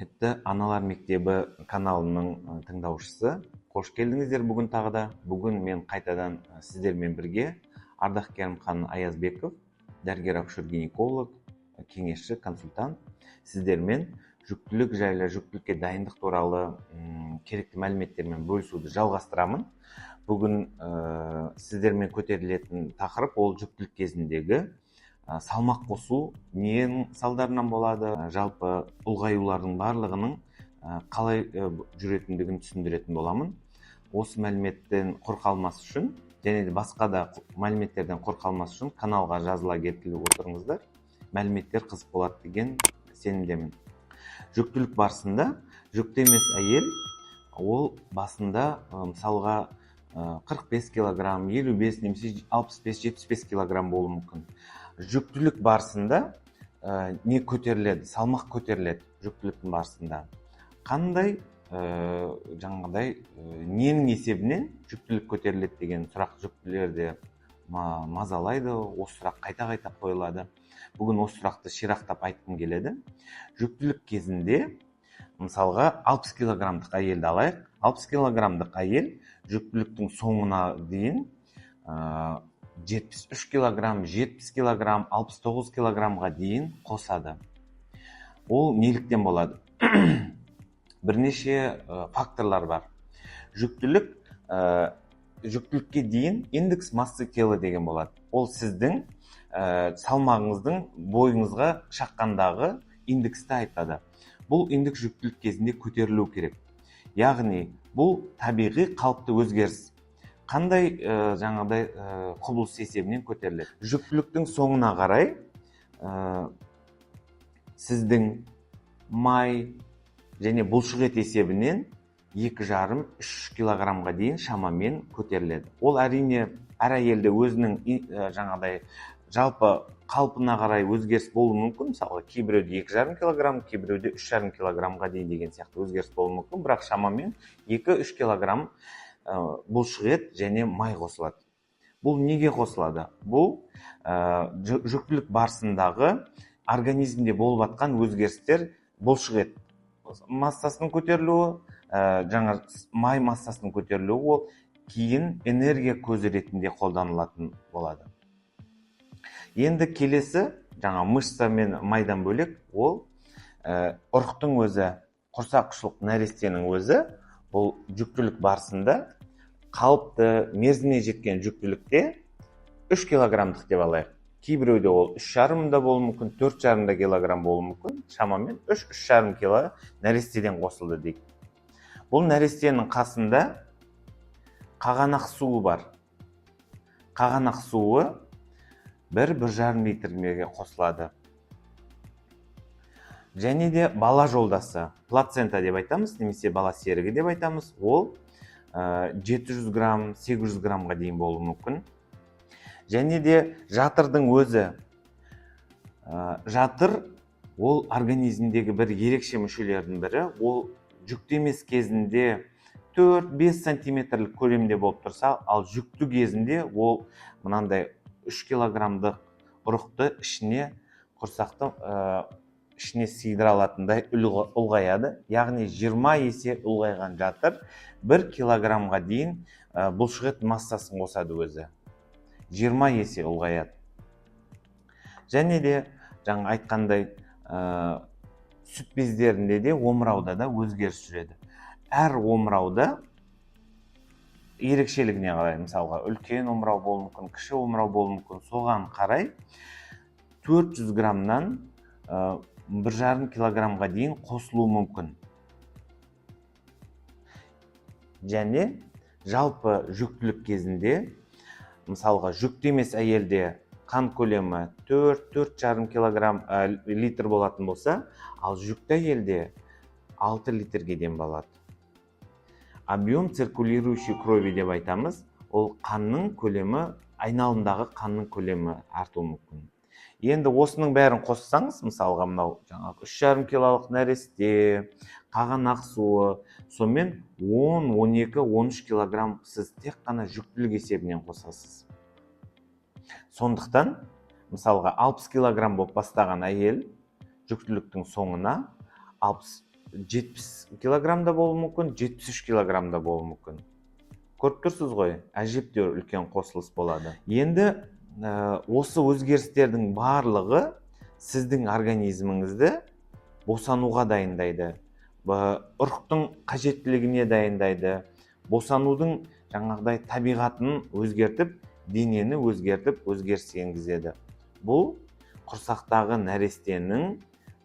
Құрметті Аналар мектебі каналының тыңдаушысы, қош келдіңіздер бүгін тағы да. Бүгін мен қайтадан сіздермен бірге Ардақ Керімхан Аязбеков, дәрігер акушер гинеколог, кеңесші, консультант. Сіздермен жүктілік жайлы, жүктілікке дайындық туралы керекті мәліметтермен бөлісуді жалғастырамын. Бүгін сіздермен көтерілетін тақырып ол жүктілік кезіндегі салмақ қосу ненің салдарынан болады, жалпы ұлғаюлардың барлығының қалай жүретіндігін түсіндіретін боламын. Осы мәліметтен құр қалмас үшін және де басқа да мәліметтерден құр қалмас үшін каналға жазыла кетіп отырыңыздар. Мәліметтер қызық болады деген сенімдемін. Жүктілік барысында жүкті емес әйел ол басында мысалға 45 килограмм, 55 немесе 65-75 килограмм болуы мүмкін. Жүктілік барысында не көтеріледі? Салмақ көтеріледі жүктіліктің барысында. Қандай жаңағыдай ненің есебінен жүктілік көтеріледі деген сұрақ жүктілерде мазалайды. Осы сұрақ қайта-қайта қойылады. Бүгін осы сұрақты ширақтап айтқым келеді. Жүктілік кезінде мысалға 60 килограммдық әйелді алайық. 60 килограммдық әйел жүктіліктің соңына дейін 73 килограмм, 70 килограмм, 69 килограммға дейін қосады. Ол неліктен болады? Бірнеше факторлар бар. Жүктілікке дейін индекс массы тела деген болады. Ол сіздің салмағыңыздың бойыңызға шаққандағы индексті айтады. Бұл индекс жүктілік кезінде көтерілу керек. Яғни бұл табиғи қалыпты өзгеріс. Қандай жаңағыдай құбылыс есебінен көтеріледі? Жүктіліктің соңына қарай сіздің май және бұлшық ет есебінен 2,5-3 килограммға дейін шамамен көтеріледі. Ол әрине әр әйелде өзінің жаңағыдай жалпы қалпына қарай өзгеріс болуы мүмкін. Мысалға кейбіреуде 2,5 килограмм, кейбіреуде 3,5 килограммға дейін деген сияқты өзгеріс болуы мүмкін, бірақ шамамен 2-3 килограмм бұлшық ет және май қосылады. Бұл неге қосылады? Бұл жүктілік барысындағы организмде болып жатқан өзгерістер: бұлшық ет массасының көтерілуі, жаңа май массасының көтерілуі, ол кейін энергия көзі ретінде қолданылатын болады. Енді келесі жаңа мышца мен майдан бөлек ол ұрықтың өзі, құрсақұшылық нәрестенің өзі бұл жүктілік барысында қалыпты мерзіміне жеткен жүктілікте 3 килограммдық деп алайық. Кейбіреуде ол 3,5 да болуы мүмкін, 4,5 да килограмм болуы мүмкін. Шамамен 3-3,5 кило нәрестеден қосылды дейік. Бұл нәрестенің қасында қағанақ суы бар. Қағанақ суы 1-1,5 литрге қосылады. Және де бала жолдасы, плацента деп айтамыз немесе бала серігі деп айтамыз, ол 700 грамм, 800 граммға дейін болуы мүмкін. Және де жатырдың өзі. Жатыр ол организмдегі бір ерекше мүшелердің бірі. Ол жүкті емес кезінде 4-5 сантиметрлік көлемде болып тұрса, ал жүкті кезінде ол мынандай 3 килограммдық ұрықты ішіне, құрсақты ішіне сыйдыра алатындай ұлғаяды. Яғни 20 есе ұлғайған жатыр 1 килограммға дейін бұлшық ет массасын қосады, өзі 20 есе ұлғаяды. Және де жаңа айтқандай сүт бездерінде де, омырауда да өзгеріс жүреді. Әр омырауда ерекшелігіне қарай, мысалға үлкен омырау болуы мүмкін, кіші омырау болуы мүмкін, соған қарай 400 граммнан 1,5 килограммға дейін қосылуы мүмкін. Және жалпы жүктілік кезінде мысалға жүкті емес әйелде қан көлемі 4-4,5 килограмм литр болатын болса, ал жүкті әйелде 6 литрге дейін болады. Объем циркулирующей крови деп айтамыз, ол қанның көлемі, айналымдағы қанның көлемі артуы мүмкін. Енді осының бәрін қоссаңыз, мысалға мынау жаңағы 3,5 килолық нәресте, қағанақ суы, сонымен 10, 12, 13 килограмм сіз тек қана жүктілік есебінен қосасыз. Сондықтан мысалға 60 килограмм болып бастаған әйел жүктіліктің соңына 60 70 килограммда болуы мүмкін, 73 килограммда болуы мүмкін. Көріп тұрсыз ғой, әжептәуір үлкен қосылыс болады. Енді осы өзгерістердің барлығы сіздің организміңізді босануға дайындайды, ұрықтың қажеттілігіне дайындайды, босанудың жаңағыдай табиғатын өзгертіп, денені өзгертіп, өзгеріс енгізеді. Бұл құрсақтағы нәрестенің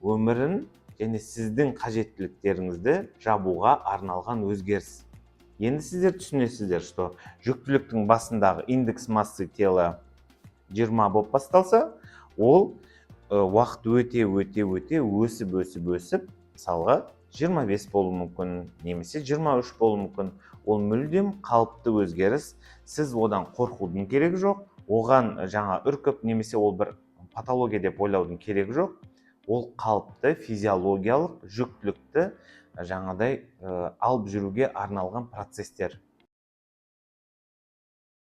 өмірін және сіздің қажеттіліктеріңізді жабуға арналған өзгеріс. Енді сіздер түсінесіздер, что жүктіліктің басындағы индекс массы тела 20 болып басталса, ол уақыт өте өте өте өсіп, өсіп, өсіп, мысалға, 25 болуы мүмкін немесе 23 болуы мүмкін. Ол мүлдем қалыпты өзгеріс. Сіз одан қорқудың керегі жоқ, оған жаңа үркіп немесе ол бір патология деп ойлаудың керегі жоқ. Ол қалыпты физиологиялық жүктілікті жаңағыдай алып жүруге арналған процесстер.